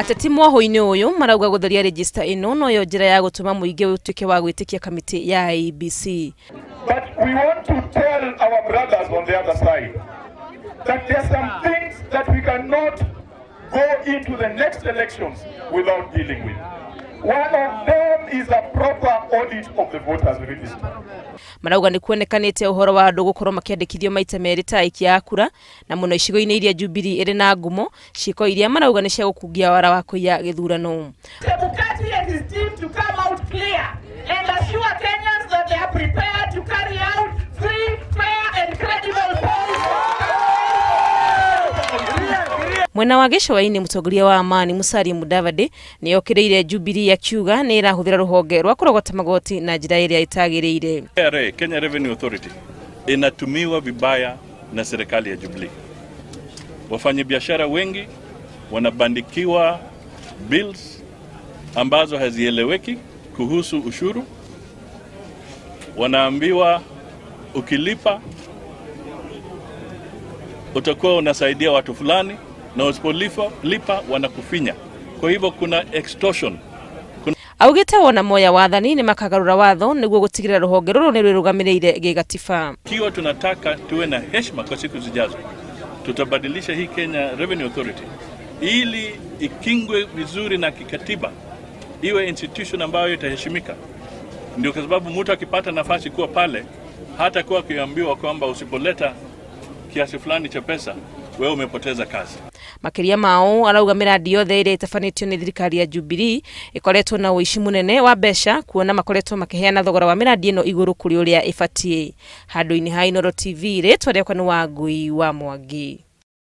Ateti mwoho-inĩ ũyũ marauga gũtheria register ĩno noyo njĩra ya gũtũma mũingĩ ũtuĩke wa gwĩtĩkia kamĩtĩ ya IEBC. But we want to tell our brothers on the other side that there are some things that we cannot go into the next elections without dealing with. One of them is a proper audit of the voters register. Marauga nĩ kuonekanĩte ũhoro wa andũ gũkorwo makĩandĩkithio maita merĩ ta aikia a kura na mũno icigo-inĩ iria Jubilee ĩrĩ na ngumo, ciĩko iria marauga nĩ cia gũkungia wara wa kũiya gĩthurano. Chebukati and his team to come out clear and assure Kenyans that they are prepared to carry out free, fair and credible polls. Mwena wa gĩcũa-inĩ mũtongoria wa Amani Musalia Mudavadi nĩ okĩrĩire Jubilee akiuga nĩ ĩrahũthĩra rũhonge rwa kũrogota magoti na njĩra ĩrĩa ĩtagĩrĩire. KRA, Kenya Revenue Authority, inatumiwa vibaya na serikali ya Jubilee. Wafanyabiashara wengi wanabandikiwa bills ambazo hazieleweki kuhusu ushuru. Wanaambiwa ukilipa utakuwa unasaidia watu fulani na usipolipa lipa wanakufinya. Kwa hivyo kuna extortion. Augite wona moya wathani ni makagarura watho niguo gutigirira ruhonge ruru ni rwirugamiriire gigatiba. Kiwa tunataka tuwe na heshima kwa siku zijazo, tutabadilisha hii Kenya Revenue Authority ili ikingwe vizuri na kikatiba, iwe institution ambayo itaheshimika. Ndio kwa sababu mtu akipata nafasi kuwa pale, hata kuwa akiambiwa kwamba usipoleta kiasi fulani cha pesa wewe umepoteza kazi. Makiria mao arauga miradi yothe ĩrĩa ĩtabanĩtio nĩ thirikari ya Jubilee ĩkoretwo na ũici mũnene wa mbeca, kuona makoretwo makĩheana thogora wa miradi ĩno igũrũ kũrĩ ũrĩa ĩbatiĩ. Handũ-inĩ ha Inooro TV, rĩtwa rĩakwa nĩ Wangui wa Mwangi.